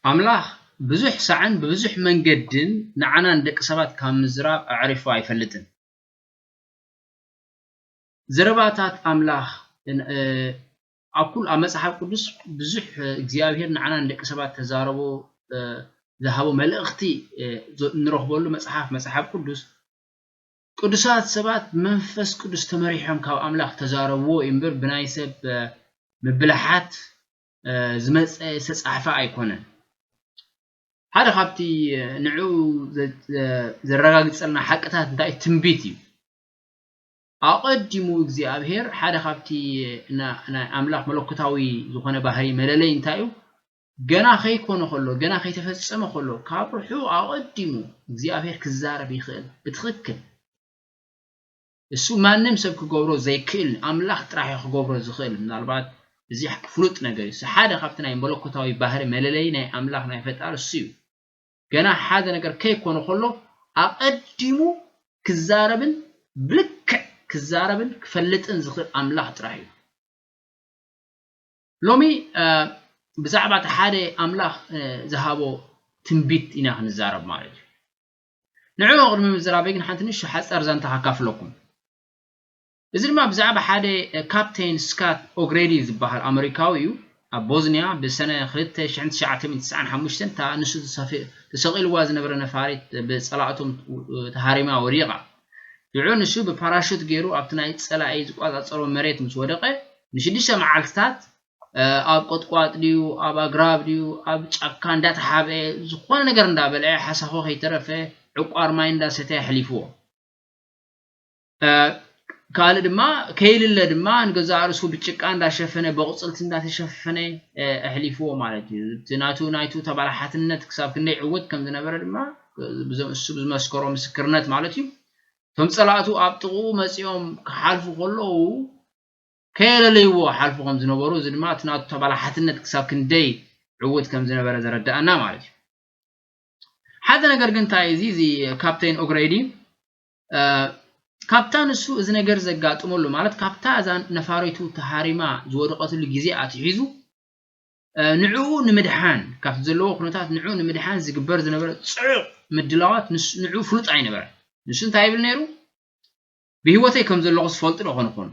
ኣምላኽ ብዙሕ ሳዕን ብብዙሕ መንገድን ንዓና ንደቂ ሰባት ካብ ምዝራብ ኣዕሪፉ ኣይፈልጥን። ዘረባታት ኣምላኽ ን-፣ እ፣ ኣብ ኩሉ ኣብ መጽሓፍ ቅዱስ ብዙሕ፣ እ፣ እግዚኣብሔር ንዓና ንደቂ ሰባት ተዛረቦ፣ እ፣ ዝሃቦ መልእኽቲ፣ እ፣ ዝ-፣ እንረኽበሉ መጽሓፍ፣ መጽሓፍ ቅዱስ ቅዱሳት ሰባት ብመንፈስ ቅዱስ ተመሪሖም ካብ ኣምላኽ ተዛረብዎ እዩ እምበር ብናይ ሰብ፣ እ፣ ምብልሓት፣ እ፣ ዝመጸ ዝተጻሕፈ ኣይኮነን። ሓደ ካብቲ፣ እ፣ ንዕኡ ዘ-፣ ዘ-፣ ዘረጋግጸልና ሓቅታት እንታይ እዩ? ትንቢት እዩ። ኣቐዲሙ እግዚኣብሔር ሓደ ካብቲ ና-፣ ናይ ኣምላኽ መለኮታዊ ዝኾነ ባህሪ መለለይ እንታይ እዩ? ገና ከይኮነ ከሎ፣ ገና ከይተፈጸመ ከሎ፣ ካብ ርሑቕ ኣቐዲሙ እግዚኣብሔር ክዛረብ ይኽእል። ብትኽክል። እሱ ማንም ሰብ ክገብሮ ዘይክእል፣ ኣምላኽ ጥራሕ እዩ ክገብሮ ዝኽእል። ምናልባት እዚ ፍሉጥ ነገር እዩ። እሱ ሓደ ካብቲ ናይ መለኮታዊ ባህሪ መለለይ ናይ ኣምላኽ ናይ ፈጣሪ እሱ እዩ። ገና ሓደ ነገር ከይኮነ ከሎ፣ ኣቐዲሙ ክዛረብን ብልክዕ ክዛረብን ክፈልጥን ዝኽእል ኣምላኽ ጥራሕ እዩ። ሎሚ፣ እ፣ ብዛዕባ እቲ ሓደ ኣምላኽ፣ እ፣ ዝሃቦ ትንቢት ኢና ክንዛረብ ማለት እዩ። ንዕኡ ቅድሚ ምዝራበይ ግን ሓንቲ ንእሽቶ ሓጻር ዛንታ ከካፍለኩም። እዚ ድማ ብዛዕባ ሓደ፣ እ፣ ካፕቴን ስካት ኦግሬዲ ዝበሃል ኣመሪካዊ እዩ። ኣብ ቦዝንያ ብሰነ ክልተ ሽሕን ትሽዓተ ሚእትን ትስዓን ሓሙሽተን እታ ንሱ ተሰፊ-፣ ተሰቒልዋ ዝነበረ ነፋሪት ብጸላእቶም ተሃሪማ ወዲቓ። ሽዑ ንሱ ብፓራሹት ገይሩ ኣብቲ ናይ ጸላኢ ዝቆጻጸሮ መሬት ምስ ወደቐ፣ ንሽዱሽተ መዓልትታት፣ እ፣ ኣብ ቆጥቋጥ ድዩ፣ ኣብ ኣግራብ ድዩ፣ ኣብ ጫካ እንዳተሓብአ፣ ዝኾነ ነገር እንዳበልዐ፣ ሓሳኹ ከይተረፈ፣ ዕቋር ማይ እንዳሰተየ ኣሕሊፍዎ። እ፣ ካልእ ድማ ከይልለ ድማ ንገዛእ ርእሱ ብጭቃ እንዳሸፈነ፣ ብኣቑጽልቲ እንዳተሸፈነ፣ እ፣ ኣሕሊፍዎ ማለት እዩ። እቲ ናቱ፣ ናይቱ ተባላሓትነት ክሳብ ክንደይ ዕዉት ከም ዝነበረ ድማ፣ ብዞም እሱ ብዝመስከሮ ምስክርነት ማለት እዩ። እቶም ጸላእቱ ኣብ ጥቕኡ መጺኦም ክሓልፉ ከለዉ፣ ከየለለይዎ ሓልፉ ከም ዝነበሩ፣ እዚ ድማ እቲ ናቱ ተባላሓትነት ክሳብ ክንደይ ዕዉት ከም ዝነበረ ዘረድኣና ማለት እዩ። ሓደ ነገር ግን እንታይ እዩ፣ እዚ፣ እዚ ካፕቴን ኦግሬዲ፣ እ፣ ካብታ ንሱ እዚ ነገር ዘጋጥመሉ፣ ማለት ካብታ እዛ ነፋሪቱ ተሃሪማ ዝወደቐትሉ ግዜ ኣትሒዙ፣ እ፣ ንዕኡ ንምድሓን፣ ካብቲ ዘለዎ ኩነታት ንዕኡ ንምድሓን ዝግበር ዝነበረ ጽዑቕ ምድላዋት ንሱ፣ ንዕኡ ፍሉጥ ኣይነበረን። ንሱ እንታይ ይብል ነይሩ? ብህይወተይ ከም ዘለኹ ዝፈልጡ ዶ ኾን ይኾኑ?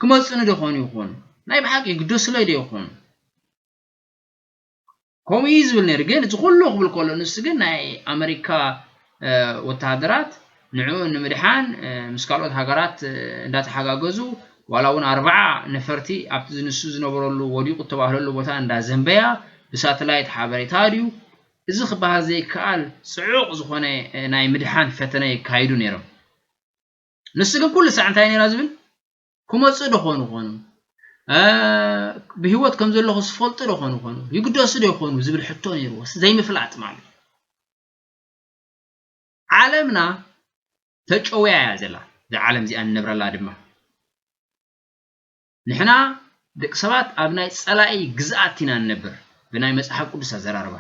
ክመጽኡኒ ዶ ኾን ይኾኑ? ናይ ብሓቂ ይግደሱለይ ዶ ይኾኑ? ከምኡ እዩ ዝብል ነይሩ። ግን እዚ ኩሉ ክብል ከሎ ንሱ ግን ናይ ኣመሪካ፣ እ፣ ወተሃደራት ንዕኡ ንምድሓን፣ እ፣ ምስ ካልኦት ሃገራት፣ እ፣ እንዳተሓጋገዙ ዋላ እውን ኣርባዓ ነፈርቲ ኣብቲ ንሱ ዝነበረሉ ወዲቑ እተባህለሉ ቦታ እንዳዘንበያ ብሳተላይት ሓበሬታ ድዩ እዚ ክበሃል ዘይከኣል ጽዑቕ ዝኾነ፣ እ፣ ናይ ምድሓን ፈተነ የካይዱ ነይሮም። ንሱ ግን ኩሉ ሳዕ እንታይ ነይራ ዝብል? ክመጽኡ ዶ ኾኑ ኾኑ? እ፣ ብህይወት ከም ዘለኹ ዝፈልጡ ዶ ኾኑ ኾኑ? ይግደሱ ዶ ይኾኑ? ዝብል ሕቶ ነይርዎ። ዘይምፍላጥ ማለት እዩ። ዓለምና ተጨውያ እያ ዘላ። እዛ ዓለም እዚኣ ንነብረላ ድማ። ንሕና ደቂ ሰባት ኣብ ናይ ጸላኢ ግዝኣት ኢና ንነብር። ብናይ መጽሓፍ ቅዱስ ኣዘራርባ።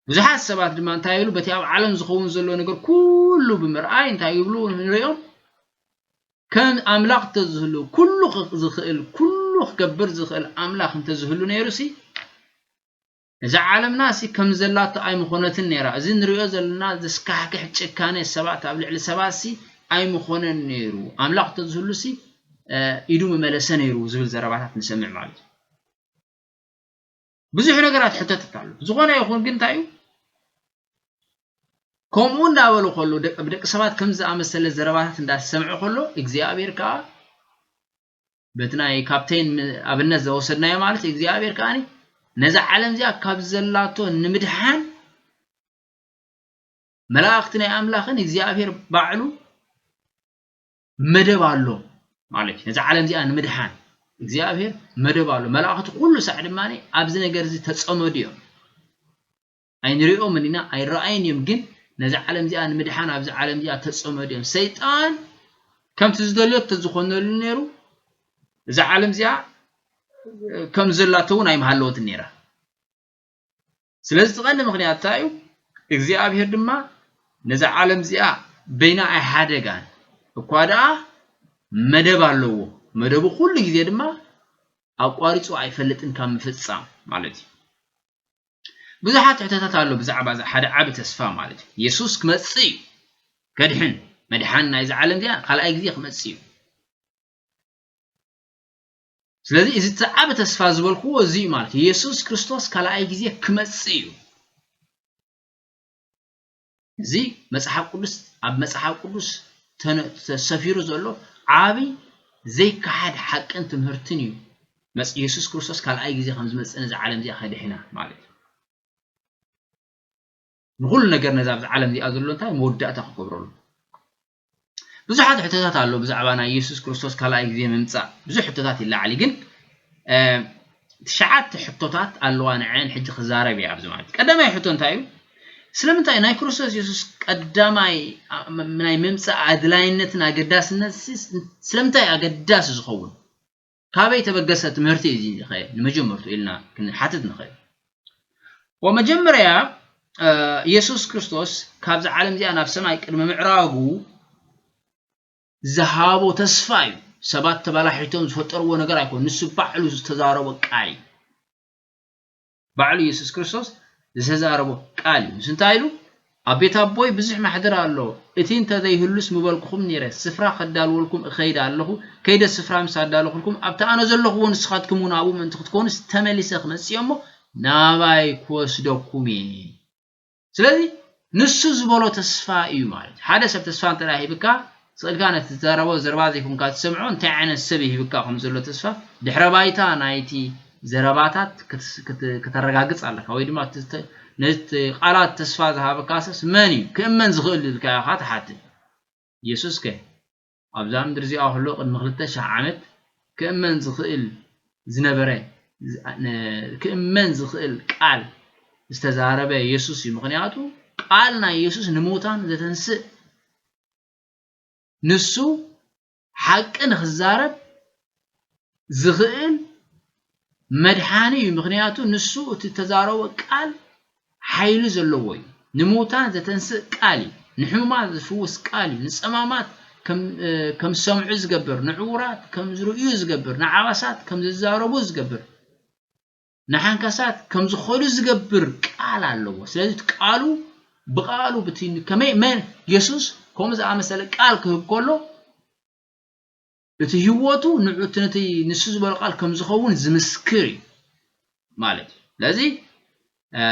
ብዙሓት ሰባት ድማ እንታይ ይብሉ? በቲ ኣብ ዓለም ዝኸውን ዘሎ ነገር ኩሉ ብምርኣይ እንታይ ይብሉ ንሪኦም? ከም ኣምላኽ እንተዝህሉ፣ ኩሉ ኽ-፣ ዝኽእል፣ ኩሉ ክገብር ዝኽእል ኣምላኽ እንተዝህሉ ነይሩሲ፣ እዛ ዓለምና ሲ ከም ዘላቶ ኣይምኾነትን ነይራ። እዚ ንሪኦ ዘለና ዘስካሕክሕ ጭካኔ ሰባት ኣብ ልዕሊ ሰባት ሲ ኣይምኾነን ነይሩ። ኣምላኽ እንተዝህሉ ሲ፣ እ፣ ኢዱ ምመለሰ ነይሩ ዝብል ዘረባታት ንሰምዕ ማለት እዩ። ብዙሕ ነገራት ሕተት ኣሎ። ዝኾነ ይኹን ግን እንታይ እዩ? ከምኡ እንዳበሉ ከሎ፣ ደቂ፣ ብደቂ ሰባት ከም ዝኣመሰለ ዘረባታት እንዳሰምዑ ከሎ፣ እግዚኣብሔር ከኣ፣ በቲ ናይ ካፕቴን ም-፣ ኣብነት ዘወሰድናዮ ማለት እዩ፣ እግዚኣብሔር ከኣ ነዛ ዓለም እዚኣ ካብ ዘላቶ ንምድሓን መላእኽቲ ናይ ኣምላኽን እግዚኣብሔር ባዕሉ መደብ ኣሎ ማለት እዩ። ነዛ ዓለም እዚኣ ንምድሓን እግዚኣብሔር መደብ ኣሎ። መላእኽቲ ኩሉ ሳዕ ድማ ኣብዚ ነገር እዚ ተጸመዱ እዮም። ኣይንሪኦምን ኢና፣ ኣይረኣዩን እዮም፣ ግን ነዛ ዓለም እዚኣ ንምድሓን ኣብዚ ዓለም እዚኣ ተጸመዱ እዮም። ሰይጣን ከምቲ ዝደልዮ እንተዝኾነሉ ነይሩ፣ እዛ ዓለም እዚኣ ከም ዘላቶ እውን ኣይምሃለወትን ነይራ። ስለዚ እቲ ቀንዲ ምኽንያት እንታይ እዩ? እግዚኣብሔር ድማ ነዛ ዓለም እዚኣ በይና ኣይሓደጋን። እኳ ደኣ መደብ ኣለዎ። መደቡ ኩሉ ግዜ ድማ ኣቋሪጹ ኣይፈልጥን ካብ ምፍጻም ማለት እዩ። ብዙሓት ሕቶታት ኣሎ ብዛዕባ እዚ ሓደ ዓቢ ተስፋ ማለት እዩ። የሱስ ክመጽእ እዩ። ከድሕን፣ መድሓን ናይዚ ዓለም እዚኣ ካልኣይ ግዜ ክመጽእ እዩ። ስለዚ እዚ እቲ ዓቢ ተስፋ ዝበልክዎ እዚ እዩ ማለት እዩ። የሱስ ክርስቶስ ካልኣይ ግዜ ክመጽእ እዩ። እዚ መጽሓፍ ቅዱስ፣ ኣብ መጽሓፍ ቅዱስ ተነ-፣ ተሰፊሩ ዘሎ ዓቢ ዘይከሓድ ሓቅን ትምህርትን እዩ። መጽ-፣ የሱስ ክርስቶስ ካልኣይ ግዜ ከም ዝመጽእ ነዛ ዓለም እዚኣ ከድሕና ማለት እዩ። ንኹሉ ነገር ነዛ ኣብዚ ዓለም እዚኣ ዘሎ እንታይ መወዳእታ ክገብረሉ። ብዙሓት ሕቶታት ኣሎ ብዛዕባ ናይ የሱስ ክርስቶስ ካልኣይ ግዜ ምምጻእ። ብዙሕ ሕቶታት ይለዓል እዩ፣ ግን፣ እ፣ ትሽዓተ ሕቶታት ኣለዋ ንዐን ሕጂ ክዛረብ እየ ኣብዚ ማለት እዩ። ቀዳማይ ሕቶ እንታይ እዩ? ስለምንታይ ናይ ክርስቶስ የሱስ ቀዳማይ፣ ኣ-፣ ም-፣ ናይ ምምጻእ ኣድላይነትን ኣገዳስነት ሲ-፣ ስለምንታይ ኣገዳሲ ዝኸውን? ካበይ ተበገሰ ትምህርቲ እዩ እዚ ኸ ንመጀመርቱ ኢልና ክንሓትት ንኽእል። ወመጀመርያ፣ እ፣ የሱስ ክርስቶስ ካብዛ ዓለም እዚኣ ናብ ሰማይ ቅድሚ ምዕራጉ ዝሃቦ ተስፋ እዩ። ሰባት ተበላሒቶም ዝፈጠርዎ ነገር ኣይኮን። ንሱ ባዕሉ ዝተዛረቦ ቃል እዩ። ባዕሉ የሱስ ክርስቶስ ዝተዛረቦ ቃል እዩ። ንሱ እንታይ ኢሉ? ኣብ ቤት ኣቦይ ብዙሕ ማሕደር ኣሎ። እቲ እንተ ዘይህሉስ ምበልኩኹም ነይረ። ስፍራ ከዳልወልኩም እኸይድ ኣለኹ። ከይደ ስፍራ ምስ ኣዳለኹልኩም፣ ኣብቲ ኣነ ዘለኹዎ ንስኻትኩም እውን ኣብኡ ምእንቲ ክትኮኑስ ተመሊሰ ክመጽእ እየ እሞ ናባይ ክወስደኩም እየ። ስለዚ ንሱ ዝበሎ ተስፋ እዩ ማለት እዩ። ሓደ ሰብ ተስፋ እንተ ደኣ ሂብካ፣ ስቕ ኢልካ ነቲ ዝዛረቦ ዘረባ ዘይኮንካ ትሰምዖ፣ እንታይ ዓይነት ሰብ እዩ ሂብካ ከም ዘሎ ተስፋ፣ ድሕረ ባይታ ናይቲ ዘረባታት ክት-፣ ክት-፣ ክተረጋግጽ ኣለካ፣ ወይ ድማ እቲ፣ ነቲ ቃላት ተስፋ ዝሃበካ ሰስ መን እዩ? ክእመን ዝኽእል ኢልካ ኢኻ ትሓትት። የሱስ ከ ኣብዛ ምድሪ እዚኣ ከሎ ቅድሚ ክልተ ሽሕ ዓመት ክእመን ዝኽእል ዝነበረ፣ ዝ-፣ ነ-፣ ክእመን ዝኽእል ቃል ዝተዛረበ የሱስ እዩ። ምኽንያቱ ቃል ናይ የሱስ ንሙታን ዘተንስእ፣ ንሱ ሓቂ ንኽዛረብ ዝኽእል መድሓኒ እዩ። ምኽንያቱ ንሱ እቲ እተዛረቦ ቃል ሓይሊ ዘለዎ እዩ። ንምውታን ዘተንስእ ቃል እዩ። ንሕሙማት ዝፍውስ ቃል እዩ። ንጸማማት ከም፣ እ፣ ከም ዝሰምዑ ዝገብር፣ ንዕዉራት ከም ዝርእዩ ዝገብር፣ ንዓባሳት ከም ዝዛረቡ ዝገብር፣ ንሓንካሳት ከም ዝኸዱ ዝገብር ቃል ኣለዎ። ስለዚ እቲ ቃሉ ብቓሉ ብቲ-፣ ከመይ መን የሱስ ከምኡ ዝኣመሰለ ቃል ክህብ ከሎ፣ እቲ ህይወቱ ንዑ-፣ እቲ ነቲ ንሱ ዝበሎ ቃል ከም ዝኸውን ዝምስክር እዩ ማለት እዩ። ስለዚ፣ እ፣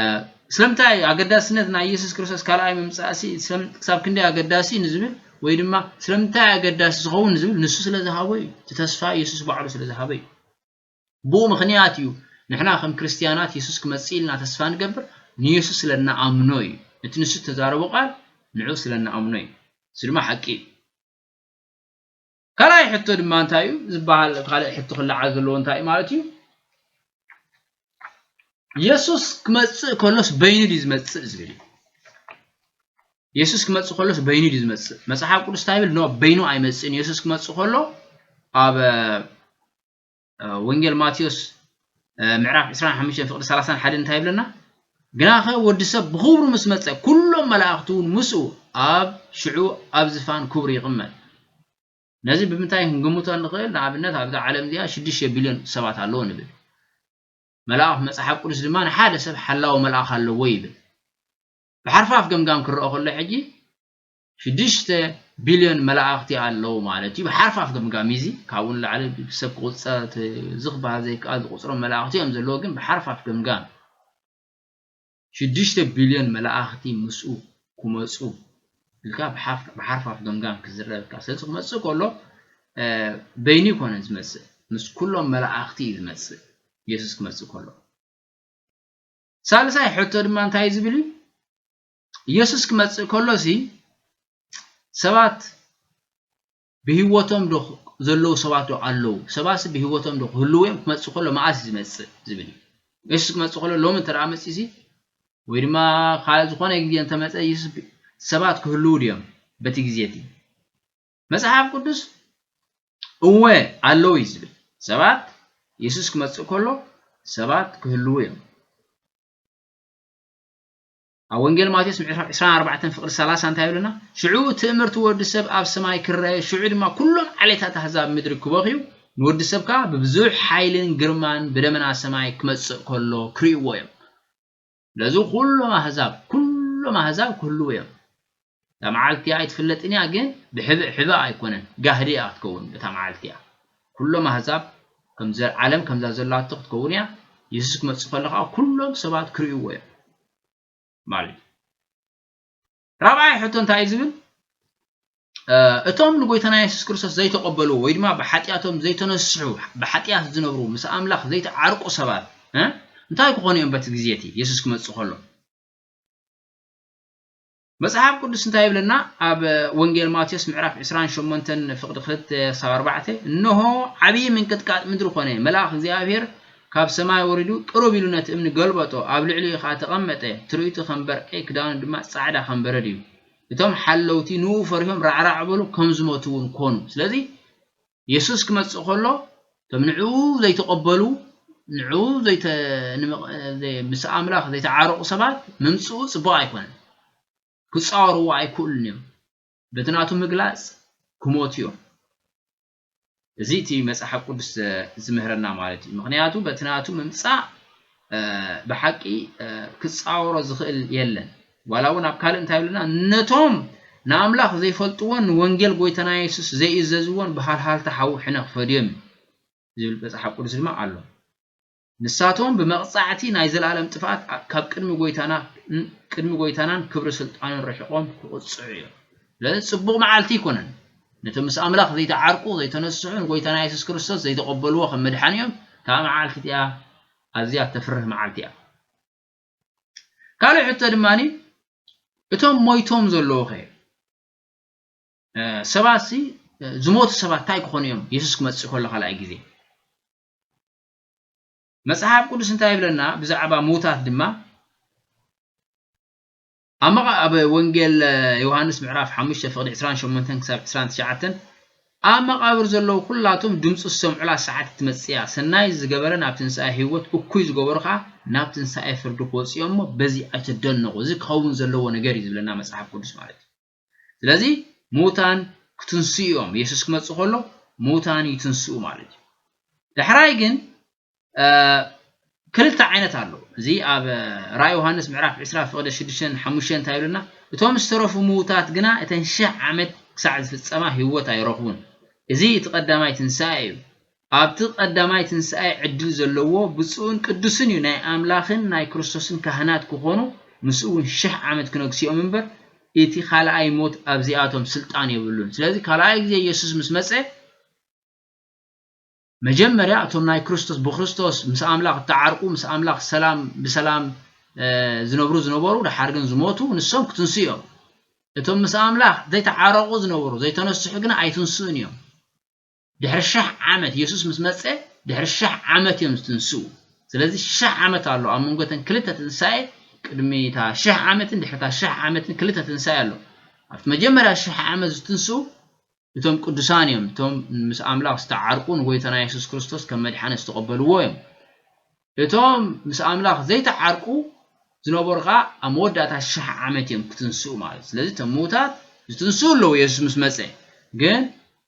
ስለምንታይ ኣገዳስነት ናይ የሱስ ክርስቶስ ካልኣይ ምምጻእሲ፣ ስለም-፣ ክሳብ ክንደይ ኣገዳሲ ንዝብል፣ ወይ ድማ ስለምንታይ ኣገዳሲ ዝኸውን ንዝብል፣ ንሱ ስለ ዝሃቦ እዩ። እቲ ተስፋ የሱስ ባዕሉ ስለ ዝሃቦ እዩ። ብኡ ምኽንያት እዩ ንሕና ከም ክርስትያናት የሱስ ክመጽእ ኢልና ተስፋ ንገብር፣ ንየሱስ ስለ እንኣምኖ እዩ። እቲ ንሱ እተዛረቦ ቃል ንዑ ስለ እንኣምኖ እዩ። እዚ ድማ ሓቂ እዩ። ካልኣይ ሕቶ ድማ እንታይ እዩ ዝበሃል? ካልእ ሕቶ ክለዓል ዘለዎ እንታይ እዩ ማለት እዩ? የሱስ ክመጽእ ከሎስ በይኑ ድዩ ዝመጽእ ዝብል እዩ። የሱስ ክመጽእ ከሎስ በይኑ ድዩ ዝመጽእ? መጽሓፍ ቅዱስ እንታይ ይብል? ኖ፣ በይኑ ኣይመጽእን። የሱስ ክመጽእ ከሎ ኣብ፣ እ፣ ወንጌል ማቴዎስ፣ እ፣ ምዕራፍ ዕስራን ሓሙሽተን ፍቕዲ ሰላሳን ሓደን እንታይ ይብለና? ግናኸ ወዲ ሰብ ብኽብሩ ምስ መጸ፣ ኩሎም መላእኽቲ እውን ምስኡ ኣብ ሽዑ ኣብ ዝፋን ክብሩ ይቕመጥ። ነዚ ብምንታይ ክንግምቶ ንኽእል? ንኣብነት ኣብዛ ዓለም እዚኣ ሽዱሽተ ቢልዮን ሰባት ኣለዉ ንብል። መልኣኽ መጽሓፍ ቅዱስ ድማ ንሓደ ሰብ ሓላዊ መልኣኽ ኣለዎ ይብል። ብሓርፋፍ ገምጋም ክረኦ ከሎ ሕጂ ሽዱሽተ ቢልዮን መላእኽቲ ኣለዉ ማለት እዩ። ብሓርፋፍ ገምጋም እዩ። እዚ ካብኡ ንላዕሊ ብሰብ ክቑጸር፣ እቲ ዝኽበሃል ዘይከኣል ዝቑጽሮም መላእኽቲ እዮም ዘለዉ፣ ግን ብሓርፋፍ ገምጋም ሽዱሽተ ቢልዮን መላእኽቲ ምስኡ ክመጹ ኢልካ ብሓፍ-፣ ብሓርፋፍ ገምጋም ክዝረበካ። ስለዚ ክመጽእ ከሎ፣ እ፣ በይኑ ይኮነን ዝመጽእ፣ ምስ ኩሎም መላእኽቲ እዩ ዝመጽእ፣ የሱስ ክመጽእ ከሎ። ሳልሳይ ሕቶ ድማ እንታይ ዝብል እዩ? የሱስ ክመጽእ ከሎሲ ሰባት ብህይወቶም ዶ ዘለዉ ሰባት ዶ ኣለዉ? ሰባትሲ ብህይወቶም ዶ ክህልዉ እዮም? ክመጽእ ከሎ መዓስ እዩ ዝመጽእ ዝብል እዩ። የሱስ ክመጽእ ከሎ ሎሚ እንተ ደኣ መጺእሲ፣ ወይ ድማ ካልእ ዝኾነ ግዜ እንተመጸ የሱስ ብ-፣ ሰባት ክህልዉ ድዮም በቲ ግዜ እቲ? መጽሓፍ ቅዱስ እወ ኣለዉ እዩ ዝብል። ሰባት የሱስ ክመጽእ ከሎ ሰባት ክህልዉ እዮም። ኣብ ወንጌል ማቴዎስ ምዕራፍ ዕስራን ኣርባዕተን ፍቕዲ ሰላሳ እንታይ ይብለና? ሽዑ ትእምርቲ ወዲ ሰብ ኣብ ሰማይ ክረአ፣ ሽዑ ድማ ኩሎም ዓሌታት ኣህዛብ ምድሪ ክበኽዩ፣ ንወዲ ሰብ ከኣ ብብዙሕ ሓይልን ግርማን ብደመና ሰማይ ክመጽእ ከሎ ክርእይዎ እዮም። ስለዚ ኩሎም ኣህዛብ፣ ኩሎም ኣህዛብ ክህልዉ እዮም። እታ መዓልቲ እያ ኣይትፍለጥን እያ፣ ግን ብሕብእ ሕብእ ኣይኮነን፣ ጋህዲ እያ ክትከውን እታ መዓልቲ እያ። ኩሎም ኣህዛብ ከም ዘ-፣ ዓለም ከምዛ ዘላቶ ክትከውን እያ። የሱስ ክመጽእ ከሎ ከኣ ኩሎም ሰባት ክርእይዎ እዮም ማለት እዩ። ራብዓይ ሕቶ እንታይ እዩ ዝብል? እ፣ እቶም ንጎይታና የሱስ ክርስቶስ ዘይተቐበልዎ ወይ ድማ ብሓጢኣቶም ዘይተነስሑ፣ ብሓጢኣት ዝነብሩ፣ ምስ ኣምላኽ ዘይተዓርቁ ሰባት፣ እ፣ እንታይ ክኾኑ እዮም በቲ ግዜ እቲ የሱስ ክመጽእ ከሎ? መጽሓፍ ቅዱስ እንታይ ይብለና? ኣብ ወንጌል ማቴዎስ ምዕራፍ ዕስራን ሸሞንተን ፍቕዲ ክልተ ክሳብ ኣርባዕተ፣ "እንሆ ዓብዪ ምንቅጥቃጥ ምድሪ ኾነ፣ መልኣኽ እግዚኣብሔር ካብ ሰማይ ወሪዱ ቅሩብ ኢሉ ነቲ እምኒ ገልበጦ፣ ኣብ ልዕሊኡ ኸኣ ተቐመጠ። ትርኢቱ ከም በርቂ፣ ክዳኑ ድማ ጻዕዳ ከም በረድ እዩ። እቶም ሓለውቲ ንኡ ፈሪሆም ራዕራዕ በሉ፣ ከም ዝሞቱ እውን ኮኑ።" ስለዚ የሱስ ክመጽእ ከሎ፣ እቶም ንዕኡ ዘይተቐበሉ፣ ንዕኡ ዘይተ-፣ ንምቕ-፣ ዘይ-፣ ምስ ኣምላኽ ዘይተዓረቑ ሰባት ምምጽኡ ጽቡቕ ኣይኮነን። ክጻወርዎ ኣይክእሉን እዮም። በቲ ናቱ ምግላጽ ክሞቱ እዮም። እዚ እቲ መጽሓፍ ቅዱስ፣ እ፣ ዝምህረና ማለት እዩ። ምኽንያቱ በቲ ናቱ ምምጻእ፣ እ፣ ብሓቂ፣ እ፣ ክጻወሮ ዝኽእል የለን። ዋላ እውን ኣብ ካልእ እንታይ ይብለና? "ነቶም ንኣምላኽ ዘይፈልጥዎን ንወንጌል ጎይታና የሱስ ዘይእዘዝዎን ብሃልሃልታ ሓዊ ሕነ ክፈድዮም" እዩ ዝብል መጽሓፍ ቅዱስ ድማ ኣሎ። "ንሳቶም ብመቕጻዕቲ ናይ ዘለኣለም ጥፍኣት ካብ ቅድሚ ጎይታና፣ ቅድሚ ጎይታናን ክብሪ ስልጣኑን ርሒቖም ክቕጽዑ እዮም።" ስለዚ ጽቡቕ መዓልቲ ኣይኮነን። ነቶም ምስ ኣምላኽ ዘይተዓርቁ፣ ዘይተነስሑ፣ ንጎይታና የሱስ ክርስቶስ ዘይተቐበልዎ ከም መድሓኒኦም፣ እታ መዓልቲ እቲኣ ኣዝያ ተፍርህ መዓልቲ እያ። ካልእ ሕቶ ድማኒ፣ እቶም ሞይቶም ዘለዉ ኸ? እ፣ ሰባትሲ፣ እ፣ ዝሞቱ ሰባት እንታይ ክኾኑ እዮም? የሱስ ክመጽእ ከሎ ካልኣይ ግዜ። መጽሓፍ ቅዱስ እንታይ ይብለና? ብዛዕባ ምዉታት ድማ ኣብ መቓ-፣ ኣብ ወንጌል፣ እ፣ ዮሃንስ ምዕራፍ ሓሙሽተ ፍቕዲ ዕስራን ሸሞንተን ክሳብ ዕስራን ትሽዓተን፣ "ኣብ መቓብር ዘለዉ ኩላቶም ድምፁ ዝሰምዑላ ሰዓት ትመጽእ እያ። ሰናይ ዝገበረ ናብ ትንሳኤ ህይወት፣ እኩይ ዝገበሩ ኸኣ ናብ ትንሳኤ ፍርዲ ክወጽኡ እዮም እሞ፣ በዚ ኣይትደነቑ።" እዚ ክኸውን ዘለዎ ነገር እዩ ዝብለና መጽሓፍ ቅዱስ ማለት እዩ። ስለዚ ምዉታን ክትንስኡ እዮም። የሱስ ክመጽእ ከሎ ምዉታን ይትንስኡ ማለት እዩ። ዳሕራይ ግን፣ እ፣ ክልተ ዓይነት ኣሎ። እዚ ኣብ፣ እ፣ ራእይ ዮሃንስ ምዕራፍ ዕስራ ፍቕዲ ሽዱሽተን ሓሙሽተን እንታይ ይብለና? "እቶም ዝተረፉ ምዉታት ግና እተን ሽሕ ዓመት ክሳዕ ዝፍጸማ ህይወት ኣይረኽቡን። እዚ እቲ ቀዳማይ ትንሳኤ እዩ። ኣብቲ ቀዳማይ ትንሳኤ ዕድል ዘለዎ ብፁዕን ቅዱስን እዩ፣ ናይ ኣምላኽን ናይ ክርስቶስን ካህናት ክኾኑ፣ ምስኡ እውን ሽሕ ዓመት ክነግሱ እዮም እምበር፣ እቲ ካልኣይ ሞት ኣብዚኣቶም ስልጣን የብሉን።" ስለዚ ካልኣይ ግዜ የሱስ ምስ መጸ፣ መጀመርያ እቶም ናይ ክርስቶስ፣ ብክርስቶስ ምስ ኣምላኽ እተዓርቁ፣ ምስ ኣምላኽ ሰላም፣ ብሰላም፣ እ፣ ዝነብሩ ዝነበሩ፣ ደሓር ግን ዝሞቱ፣ ንሶም ክትንስኡ እዮም። እቶም ምስ ኣምላኽ ዘይተዓረቑ ዝነበሩ፣ ዘይተነስሑ ግና ኣይትንስኡን እዮም። ድሕሪ ሽሕ ዓመት፣ የሱስ ምስ መጸ ድሕሪ ሽሕ ዓመት እዮም ዝትንስኡ። ስለዚ ሽሕ ዓመት ኣሎ ኣብ መንጎ እተን ክልተ ትንሳኤ። ቅድሚ እታ ሽሕ ዓመትን ድሕሪ እታ ሽሕ ዓመትን ክልተ ትንሳኤ ኣሎ። ኣብቲ መጀመርያ ሽሕ ዓመት ዝትንስኡ እቶም ቅዱሳን እዮም፣ እቶም ምስ ኣምላኽ ዝተዓርቁ፣ ንጎይታና የሱስ ክርስቶስ ከም መድሓኒ ዝተቐበልዎ እዮም። እቶም ምስ ኣምላኽ ዘይተዓርቁ ዝነበሩ ኸኣ ኣብ መወዳእታ ሽሕ ዓመት እዮም ክትንስኡ ማለት እዩ። ስለዚ እቶም ምዉታት ዝትንስኡ ኣለዉ፣ የሱስ ምስ መጸ። ግን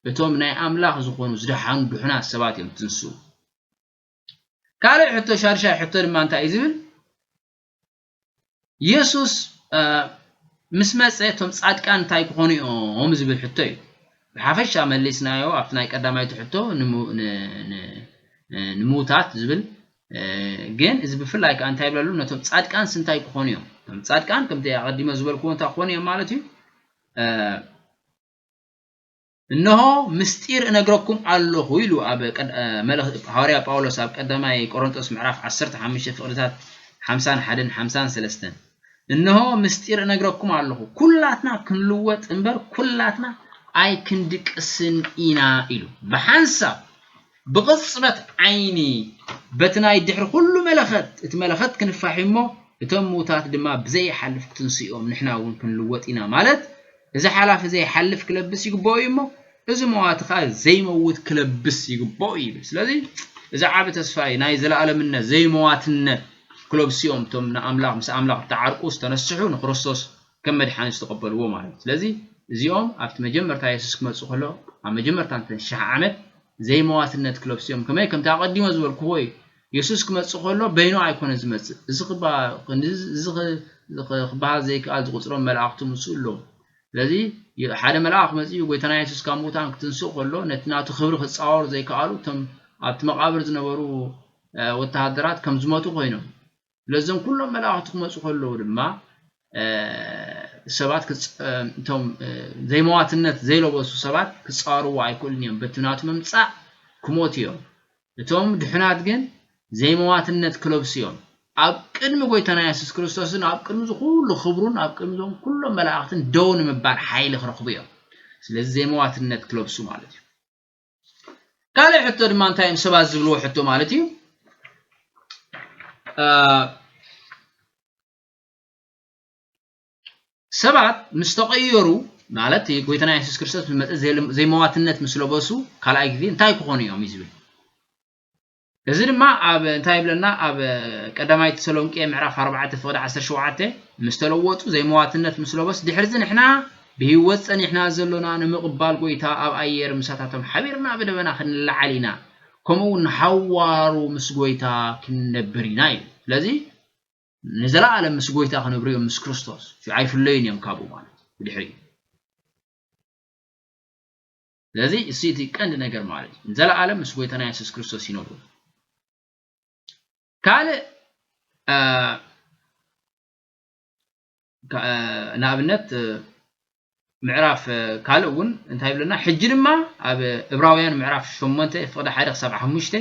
እቶም ናይ ኣምላኽ ዝኾኑ ዝደሓኑ ድሑናት ሰባት እዮም ዝትንስኡ። ካልእ ሕቶ፣ ሻድሻይ ሕቶ ድማ እንታይ እዩ ዝብል? የሱስ፣ እ፣ ምስ መጸ እቶም ጻድቃን እንታይ ክኾኑ እዮም ዝብል ሕቶ እዩ። ብሓፈሻ መሊስናዮ ኣብቲ ናይ ቀዳማይቲ ሕቶ ንሙ-፣ ን-፣ ን-፣ እ፣ ንምዉታት ዝብል፣ እ፣ ግን እዚ ብፍላይ ከኣ እንታይ ይብለሉ? ነቶም ጻድቃንስ እንታይ ክኾኑ እዮም? እቶም ጻድቃን ከምቲ ኣቐዲመ ዝበልክዎ እንታይ ክኾኑ እዮም ማለት እዩ? እ፣ "እንሆ ምስጢር እነግረኩም ኣለኹ" ኢሉ ኣብ ቀድ-፣ እ፣ መልእኽ-፣ ሃዋርያ ጳውሎስ ኣብ ቀዳማይ ቆሮንቶስ ምዕራፍ ዓሰርተ ሓሙሽተ ፍቕድታት ሓምሳን ሓደን ሓምሳን ሰለስተን፣ "እንሆ ምስጢር እነግረኩም ኣለኹ፣ ኩላትና ክንልወጥ እምበር ኩላትና ኣይክንድቅስን ኢና" ኢሉ። ብሓንሳብ ብቕጽበት ዓይኒ በቲ ናይ ድሕሪ ኩሉ መለኸት፣ እቲ መለኸት ክንፋሕ እሞ፣ እቶም ምዉታት ድማ ብዘይሓልፍ ክትንስኡ እዮም፣ ንሕና እውን ክንልወጥ ኢና። ማለት፣ እዚ ሓላፊ ዘይሓልፍ ክለብስ ይግብኦ እዩ እሞ፣ እዚ መዋቲ ኸኣ ዘይመውት ክለብስ ይግብኦ እዩ ይብል። ስለዚ፣ እዚ ዓቢ ተስፋ እዩ፣ ናይ ዘለኣለምነት፣ ዘይመዋትነት ክለብሱ እዮም፣ እቶም ንኣምላኽ፣ ምስ ኣምላኽ እተዓርቁ፣ ዝተነስሑ፣ ንክርስቶስ ከም መድሓኒ ዝተቐበልዎ ማለት እዩ። ስለዚ፣ እዚኦም ኣብቲ መጀመርታ የሱስ ክመጽእ ከሎ፣ ኣብ መጀመርታ እተን ሽሕ ዓመት፣ ዘይመዋትነት ክለብሱ እዮም። ከመይ? ከምቲ ኣቐዲሞ ዝበልክዎ እዩ። የሱስ ክመጽእ ከሎ በይኑ ኣይኮነ ዝመጽእ። እዚ ክባ-፣ እዚ ኽ-፣ እዚ ኽ-፣ ክበሃል ዘይከኣል ዝቑጽሮም መላእኽቱ ምስኡ ኣለዉ። ስለዚ የ-፣ ሓደ መልኣኽ መጺኡ ጎይታና የሱስ ካብ ምዉታን ክትንስእ ከሎ ነቲ ናቱ ክብሪ ክጻወሩ ዘይከኣሉ እቶም ኣብቲ መቓብር ዝነበሩ፣ እ፣ ወተሃደራት ከም ዝሞቱ ኮይኖም። ስለዚ እዞም ኩሎም መላእኽቲ ክመጹ ከለዉ ድማ፣ እ፣ ሰባት ክጽ-፣ እ፣ እቶም፣ እ፣ ዘይመዋትነት ዘይለበሱ ሰባት ክጻወርዎ ኣይክእሉን እዮም። በቲ ናቱ ምምጻእ ክሞቱ እዮም። እቶም ድሑናት ግን ዘይመዋትነት ክለብሱ እዮም። ኣብ ቅድሚ ጎይታና የሱስ ክርስቶስን ኣብ ቅድሚ እዚ ኩሉ ክብሩን ኣብ ቅድሚ እዞም ኩሎም መላእኽትን ደው ንምባል ሓይሊ ክረኽቡ እዮም። ስለዚ ዘይመዋትነት ክለብሱ ማለት እዩ። ካልእ ሕቶ ድማ እንታይ እዮም ሰባት ዝብልዎ ሕቶ ማለት እዩ? እ፣ ሰባት ምስ ተቐየሩ፣ ማለት ጎይታና የሱስ ክርስቶስ ምስ መጸ፣ ዘይ-፣ ዘይመዋትነት ምስ ለበሱ፣ ካልኣይ ግዜ እንታይ ክኾኑ እዮም እዩ ዝብል። እዚ ድማ ኣብ እንታይ ይብለና? ኣብ ቀዳማይ ተሰሎንቄ ምዕራፍ ኣርባዕተ ፍቕዲ ዓሰርተ ሸውዓተ፣ ምስ ተለወጡ ዘይመዋትነት ምስ ለበሱ፣ ድሕርዚ ንሕና ብህይወት ጸኒሕና ዘሎና ንምቕባል ጎይታ ኣብ ኣየር ምሳታቶም ሓቢርና ብደበና ክንለዓል ኢና፣ ከምኡ እውን ንሓዋሩ ምስ ጎይታ ክንነብር ኢና እዩ። ስለዚ ንዘለኣለም ምስ ጎይታ ክነብሩ እዮም፣ ምስ ክርስቶስ። ሽዑ ኣይፍለዩን እዮም ካብኡ ማለት እዩ፣ ብድሕሪኡ። ስለዚ እሱ እቲ ቀንዲ ነገር ማለት እዩ። ንዘለኣለም ምስ ጎይታና የሱስ ክርስቶስ ይነብሩ። ካልእ፣ እ፣ ካ-፣ እ፣ ንኣብነት፣ እ፣ ምዕራፍ፣ እ፣ ካልእ እውን እንታይ ይብለና? ሕጂ ድማ ኣብ እብራውያን ምዕራፍ ሸሞንተ ፍቕዲ ሓደ ክሳብ ሓሙሽተ፣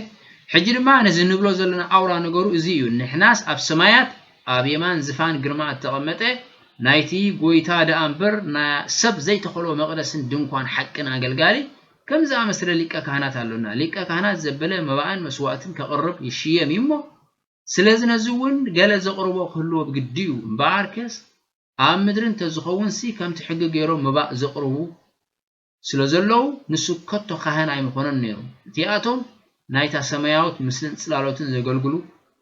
ሕጂ ድማ ነዚ ንብሎ ዘለና ኣውራ ነገሩ እዚ እዩ። ንሕናስ ኣብ ሰማያት ኣብ የማን ዝፋን ግርማ እተቐመጠ ናይቲ ጎይታ ደኣ እምበር፣ ና-፣ ሰብ ዘይተኸሎ መቕደስን ድንኳን ሓቅን ኣገልጋሊ ከም ዝኣመሰለ ሊቀ ካህናት ኣሎና። ሊቀ ካህናት ዘበለ መባእን መስዋእትን ከቕርብ ይሽየም እዩ እሞ፣ ስለዚ ነዚ እውን ገለ ዘቕርቦ ክህልዎ ብግዲ እዩ። እምበኣርከስ ኣብ ምድሪ እንተዝኸውንሲ ከምቲ ሕጊ ገይሮም መባእ ዘቕርቡ ስለ ዘለዉ፣ ንሱ ከቶ ካህን ኣይምኾነን ነይሩ። እቲኣቶም ናይታ ሰማያዊት ምስልን ጽላሎትን ዘገልግሉ፣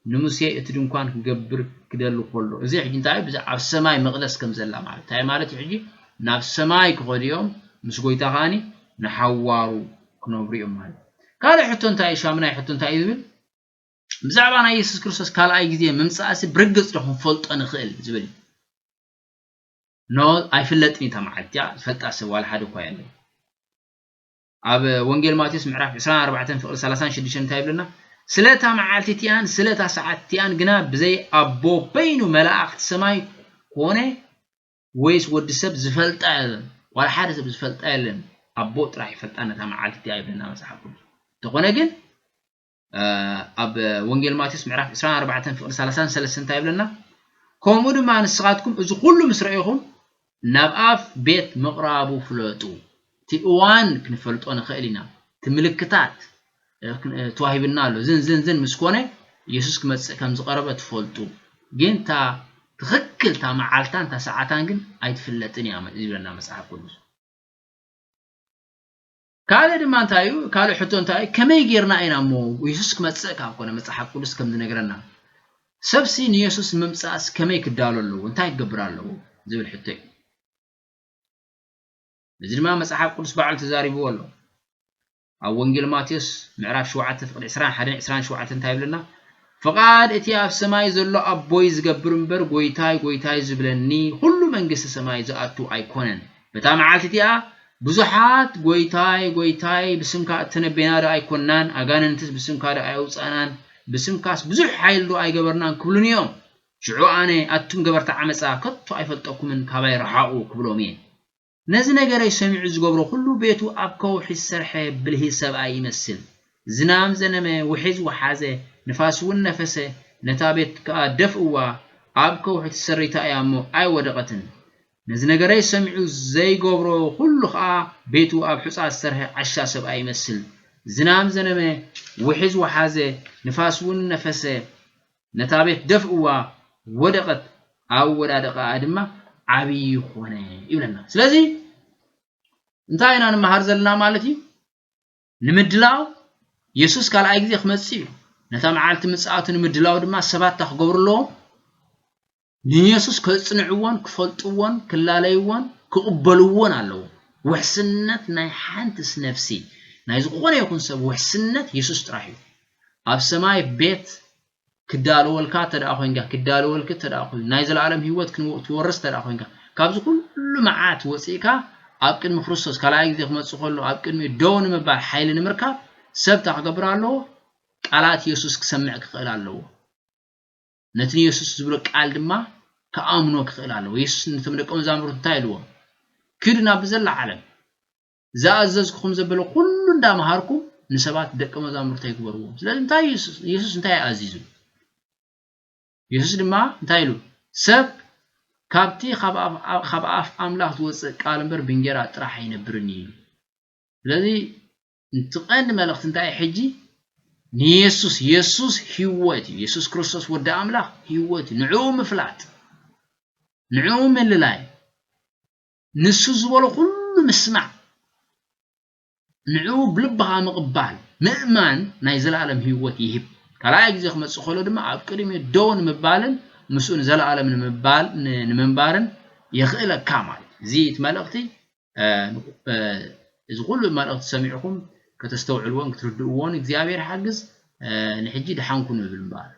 ንሙሴ እቲ ድንኳን ክገብር ክደሊ ከሎ። እዚ ሕጂ እንታይ እዩ? ብዛዕባ ኣብ ሰማይ መቕደስ ከም ዘላ ማለት። እንታይ ማለት እዩ? ሕጂ ናብ ሰማይ ክኸዱ እዮም፣ ምስ ጎይታ ከኣኒ ንሓዋሩ ክነብሩ እዮም ማለት። ካልእ ሕቶ እንታይ እዩ? ሻምናይ ሕቶ እንታይ እዩ ዝብል? ብዛዕባ ናይ የሱስ ክርስቶስ ካልኣይ ግዜ ምምጻእሲ ብርግጽ ዶ ክንፈልጦ ንኽእል ዝብል እዩ። ኖ፣ ኣይፍለጥን እዩ። እታ መዓልቲ እቲኣ ዝፈልጣ ሰብ ዋላ ሓደ እኳ የለን። ኣብ ወንጌል ማቴዎስ ምዕራፍ ዕስራን ኣርባዕተን ፍቕዲ ሰላሳን ሽዱሽተን እንታይ ይብለና? ስለ እታ መዓልቲ እቲኣን ስለ እታ ሰዓት እቲኣን ግና ብዘይ ኣቦ በይኑ መላእኽቲ ሰማይ ኮነ ወይስ ወዲ ሰብ ዝፈልጣ የለን። ዋላ ሓደ ሰብ ዝፈልጣ የለን። ኣቦ ጥራሕ ይፈልጣ ነታ መዓልቲ እቲኣ ይብለና መጽሓፍ ቅዱስ። እንተኾነ ግን፣ እ፣ ኣብ ወንጌል ማቴዎስ ምዕራፍ ዕስራን ኣርባዕተን ፍቕዲ ሰላሳን ሰለስተን እንታይ ይብለና? ከምኡ ድማ ንስኻትኩም እዚ ኩሉ ምስ ረኣኹም ናብ ኣፍ ቤት ምቕራቡ ፍለጡ። እቲ እዋን ክንፈልጦ ንኽእል ኢና። እቲ ምልክታት፣ እ፣ ክን-፣ እ፣ ተዋሂብና ኣሎ። ዝን፣ ዝን፣ ዝን ምስ ኮነ የሱስ ክመጽእ ከም ዝቐረበ ትፈልጡ። ግን እታ ትኽክል እታ መዓልታን እታ ሰዓታን ግን ኣይትፍለጥን እያ ይብለና መጽሓፍ ቅዱስ። ካልእ ድማ እንታይ እዩ? ካልእ ሕቶ እንታይ እዩ? ከመይ ጌርና ኢና እሞ የሱስ ክመጽእ ካብ ኮነ መጽሓፍ ቅዱስ ከም ዝነግረና፣ ሰብሲ ንየሱስ ንምምጻእስ ከመይ ክዳሎ ኣለዎ? እንታይ ክገብር ኣለዎ? ዝብል ሕቶ እዩ። እዚ ድማ መጽሓፍ ቅዱስ ባዕሉ ተዛሪብዎ ኣሎ። ኣብ ወንጌል ማቴዎስ ምዕራፍ ሸውዓተ ፍቕዲ ዕስራን ሓደን ዕስራን ሸውዓተን እንታይ ይብለና? ፍቓድ እቲ ኣብ ሰማይ ዘሎ ኣቦይ ዝገብር እምበር፣ ጎይታይ፣ ጎይታይ ዝብለኒ፣ ኩሉ መንግስቲ ሰማይ ዝኣቱ ኣይኮነን። በታ መዓልቲ እቲኣ ብዙሓት፣ ጎይታይ፣ ጎይታይ፣ ብስምካ እተነበየና ዶ ኣይኮንናን? ኣጋንንትስ ብስምካ ዶ ኣየውጻእናን? ብስምካስ ብዙሕ ሓይሊ ዶ ኣይገበርናን? ክብሉኒ እዮም። ሽዑ ኣነ፣ ኣቱም ገበርቲ ዓመጻ፣ ከቶ ኣይፈልጠኩምን፣ ካባይ ርሓቑ፣ ክብሎም እየ። ነዚ ነገረይ ሰሚዑ ዝገብሮ ኩሉ፣ ቤቱ ኣብ ከውሒ ዝሰርሐ ብልሂ ሰብኣይ ይመስል። ዝናም ዘነመ፣ ውሒዝ ወሓዘ፣ ንፋስ እውን ነፈሰ፣ ነታ ቤት ከኣ ደፍእዋ፣ ኣብ ከውሒ ተሰሪታ እያ እሞ ኣይወደቐትን። ነዚ ነገረይ ሰሚዑ ዘይገብሮ ኩሉ ኸኣ፣ ቤቱ ኣብ ሑጻ ዝሰርሐ ዓሻ ሰብኣይ ይመስል። ዝናም ዘነመ፣ ውሒዝ ወሓዘ፣ ንፋስ እውን ነፈሰ፣ ነታ ቤት ደፍእዋ፣ ወደቐት፣ ኣወዳድቓኣ ድማ ዓብዪ ኾነ ይብለና። ስለዚ እንታይ ኢና ንመሃር ዘለና ማለት እዩ? ንምድላው፣ የሱስ ካልኣይ ግዜ ክመጽእ እዩ። ነታ መዓልቲ ምጽኣቱ ንምድላው ድማ ሰባት እንታይ ክገብሩ ኣለዎም? ንየሱስ ከጽንዕዎን ክፈልጥዎን ክላለይዎን ክቕበልዎን ኣለዎም። ውሕስነት ናይ ሓንትስ ነፍሲ ናይ ዝኾነ ይኹን ሰብ ውሕስነት የሱስ ጥራሕ እዩ። ኣብ ሰማይ ቤት ክዳለወልካ ተደኣ ኮይንካ፣ ክዳለወልኪ ተደኣ ኮይኑ፣ ናይ ዘለኣለም ህይወት ክንወ-፣ ትወርስ ተደኣ ኮይንካ፣ ካብዚ ኩሉ መዓት ወፂእካ ኣብ ቅድሚ ክርስቶስ ካልኣይ ግዜ ክመፅእ ከሎ ኣብ ቅድሚ ደው ንምባል ሓይሊ ንምርካብ ሰብ እንታይ ክገብር ኣለዎ? ቃላት የሱስ ክሰምዕ ክኽእል ኣለዎ። ነቲ ንየሱስ ዝብሎ ቃል ድማ ክኣምኖ ክኽእል ኣለዎ። የሱስ ነቶም ደቀ መዛሙርቱ እንታይ ኢልዎም? "ኪዱ ናብ ብዘላ ዓለም፣ ዝኣዘዝኩኹም ዘበለ ኩሉ እንዳምሃርኩም ንሰባት ደቀ መዛሙርተይ ግበርዎም።" ስለዚ እንታይ የሱስ፣ የሱስ እንታይ ኣዚዙ? የሱስ ድማ እንታይ ኢሉ? "ሰብ ካብቲ ካብ ኣፍ፣ ካብ ኣፍ ኣምላኽ ዝወጽእ ቃል እምበር ብእንጌራ ጥራሕ ኣይነብርን እዩ" ኢሉ። ስለዚ እቲ ቀንዲ መልእኽቲ እንታይ እዩ ሕጂ? ንየሱስ፣ የሱስ ህይወት እዩ። የሱስ ክርስቶስ ወዲ ኣምላኽ ህይወት እዩ። ንዕኡ ምፍላጥ፣ ንዕኡ ምልላይ፣ ንሱ ዝበሎ ኩሉ ምስማዕ፣ ንዕኡ ብልብኻ ምቕባል፣ ምእማን ናይ ዘለኣለም ህይወት ይህብ። ካልኣይ ግዜ ክመጽእ ከሎ ድማ ኣብ ቅድሚኡ ደው ንምባልን ምስኡ ንዘለኣለም ንምባል፣ ን-፣ ንምንባርን የኽእለካ ማለት እዩ። እዚ እቲ መልእኽቲ፣ እ፣ እ፣ እዚ ኩሉ መልእኽቲ ሰሚዕኹም ከተስተውዕልዎን ክትርድእዎን እግዚኣብሔር ሓግዝ። እ፣ ንሕጂ ደሓን ኩኑ እብል እምበኣር።